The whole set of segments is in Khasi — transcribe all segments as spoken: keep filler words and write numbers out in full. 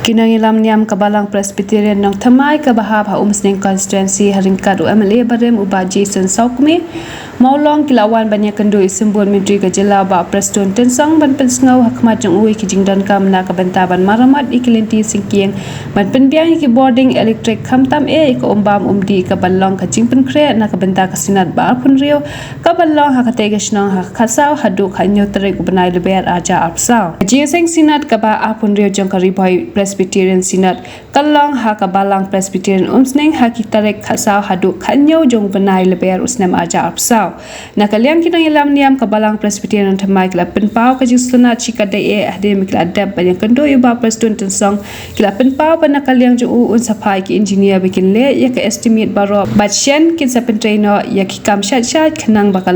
Ki nongïalam niam ka Balang Presbyterian Nongthymmai kaba hap ha Umsning Constituency ha ryngkat u M L A barim u Bah Jason Sawkmie Mawlong ki la wan ban ïakynduh ïa u Symbud Myntri ka jylla u Bah Prestone Tynsong ban pynsngew ha khmat jong u ïa ki jingdonkam na ka bynta ban maramat ïa ki lynti syngkien ban pynbiang ïa ki bording elektrik khamtam eh ïa ka umbam umdih kaban long ka jingpynkhreh na ka bynta ka Synod ba arphew hynriew kaban long ha katei ka shnong ha ka khatsaw haduh khathynñiew tarik u bnai Lber arhajar arphew saw. Ka jingïaseng Synod kaba arphew hynriew jong ka Ri Bhoi Presbyterian Synod ka long ha ka Balang Presbyterian Umsning ha ki tarik khatsaw haduh khathynñiew jong u bnai Lber u snem arhajar arphew saw. Na ka liang ki nongïalam niam ka Balang Presbyterian Nongthymmai ki la pynpaw ka jingsngewtynnat shikatdei eh hadien ba ki la dep ban ïakynduh ïa u Bah Prestone Tynsong. Ki la pynpaw ba na ka liang jong u un sa phah ïa ki engineer ba kin leh ïa ka estimate baroh bad shen kin sa pyntrei noh ïa ki kam shait shait khnang ba ka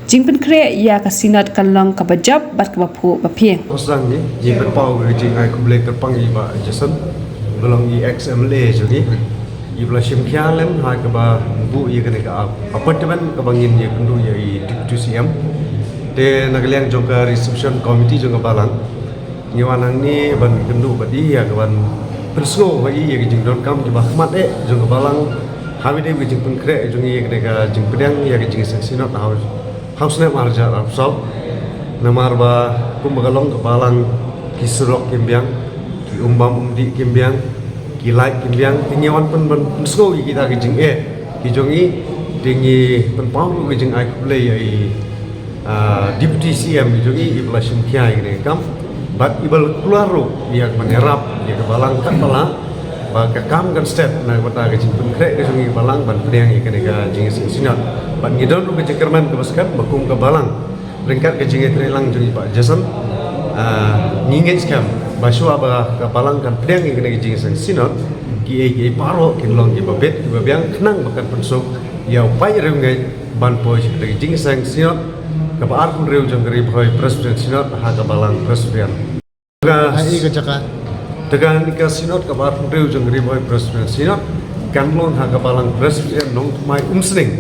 jingpynkhreh ïa ka Synod kan long kaba jop bad kaba phuh ba phieng. Khosang ngi, ngi pynpaw ka jingai khublei kyrpang ïa i Bah Jason, ba long i ex M L A jong ngi. I ba la shim khia lem ha kaba buh ïa kane ka ap-, appointment kaba ngin ïakynduh ïa i Deputy C M. Te na ka liang jong ka reception committee jong ka Balang, ngi wan hangne ban kynduh bad i ïa ka ban pynsngew bad i ïa ka jingdonkam kiba khmat eh jong ka Balang. Ha kaba ïadei bad ka jingpynkhreh jong i ïa kane ka jingpdiang ïa ka jingïaseng Synod ha u, ha u snem arhajar arphew saw. Namar ba kumba ka long ka Balang, ki surok kim biang, ki umbam umdih kim biang, ki light kim biang, te ngi wan pyn, ban pynsngew ïa kita ki jingeh ki jong i, te ngi pynpaw ruh ka jingai khublei ïa i ah, Deputy C M jong i, i ba la shim khia ïa kane ka kam. Bad i ba la kular ruh ïa ka ban ïarap ïa ka Balang katba lah ba ka kam kan step na ka bynta ka jingpynkhreh ka jong i ka Balang ban pdiang ïa kane ka jingïaseng Synod. Bad ngi don ruh ka jingkyrmen kaba skhem ba kum ka Balang ryngkat ka jingïatreilang jong i Bah Jason, ah, ngi ngeit skhem ba shuwa ba ka Balang kan pdiang ïa kane ka jingïaseng Synod, kiei kiei baroh kin long kiba bit kiba biang khnang ba kan pynsuk ïa u paid riewngeit ban poi sha ka jingïaseng Synod kaba arphew hynriew jong ka Ri Bhoi Presbyterian Synod ha ka Balang Presbyterian. Ka, ha i ka jaka, te kane ka Synod kaba arphew hynriew jong ka Ri Bhoi Presbyterian Synod kan long ha ka Balang Presbyterian Nongthymmai Umsning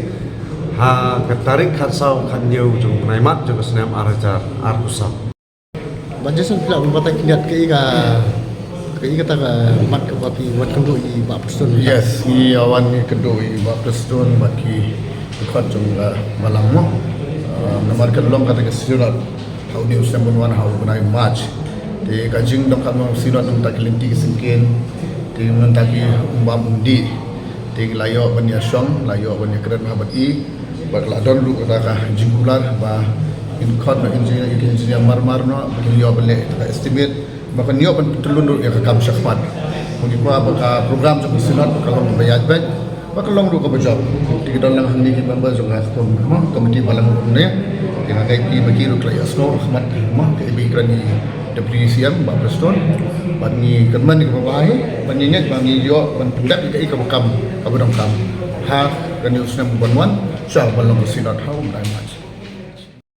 ha ka tarik khatsaw khathynñiew jong u bnai Mart jong ka snem arhajar arphew saw. Bah Jason, phi lah ban batai khyndiat kaei ka, kaei kata ka mat kaba phi wan kynduh ïa i Bah Prestone? Yes, ngi ïa wan ngi kynduh ïa i Bah Prestone bad ki dkhot jong ka Balang mo. Ah, namar ka long kata ka Synod ha une u snem ban wan ha u bnai March. Te ka jingdonkam jong ka Synod na ka bynta ki lynti ki syngkien, te na ka bynta ki umbam umdih. Te ngi la ïoh ban ïashong, la ïoh ban ïakren ha bad i, bad la don ruh kata ka jingkular ba kin khot noh engineer, ïa ki engineer marmar noh ba kin ïoh ban leh kata ka estimate ba kan ïoh ban pyntyllun ruh ïa ka kam shakhmat. Ngi kwah ba ka program jong ka Synod ba kan long kaba ïaid beit, ba kan long ruh kaba jop. Te ki don lang hangne ki member jong ka kom-, mo, committee Balang ruh hangne. Te nga ngeit ki ba ki ruh ki la ïasngew ha khmat, mo, kaei ba i kren i Deputy C M Bah Prestone. Bad ngi kyrmen ïa kaba bha hi, bad ngi ngeit ba ngi ïoh ban pyndep ïa kaei kaba kam, kaba donkam ha kane u snem uban wan, sha ban long ka Synod ha u bnai March.